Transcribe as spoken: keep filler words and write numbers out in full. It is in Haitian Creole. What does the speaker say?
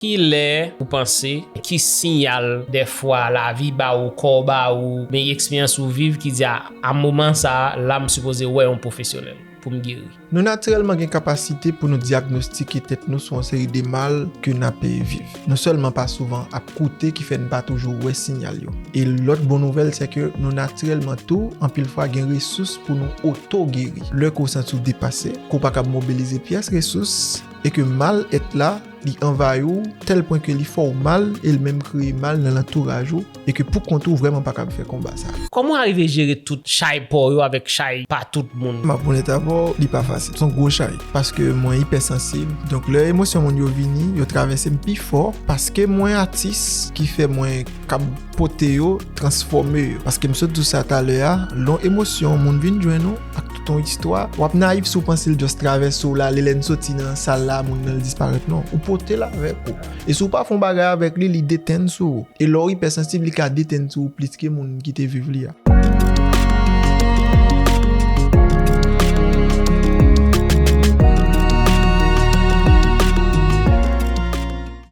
Kilè ou panse, ki siyal dèfwa lavi ba ou, kò w ba ou, men eksperyans ou viv ki di a, a moman sa a, la m sipoze wè yon pwofesyonèl pou m geri? Nou natirèlman gen kapasite pou nou dyagnostike tèt nou sou yon seri de mal ke n ap viv. Nou sèlman pa souvan ap koute ki fè n pa toujou wè siyal yo. E lòt bon nouvèl, se ke nou natirèlman tou, anpil fwa gen resous pou nou oto geri. Lè ke w santi w depase, ke w pa kab mobilize pyès resous, e ke mal èt la, li anvayi w, tèl pwen ke li fè w mal, e l menm kreye mal nan lantouraj ou, e ke poukont ou vrèman pa kab fè konba sa. Kòman w arive jere tout chay pa w yo avèk chay pa tout moun? M ap onèt avè w, li pa fasil. Se yon gwo chay, paske mwen ipèsansib. Donk, lè emosyon moun yo vini, yo travèse m pi fò, paske mwen atis, ki fè mwen kab pote yo, transfòme yo. Paske m sot di w sa talè a, lè yon emosyon moun vin jwenn ou ak tout yon istwa, w ap nayif si w panse l just travèse w, l ale, lè n soti nan sal la, moun nan l disparèt. Non, ou pote l avèk ou. E si w pa fè yon bagay avèk li, li detenn sou ou. E lè w ipèsansib, li ka detenn sou ou plis ke moun ki te viv li a.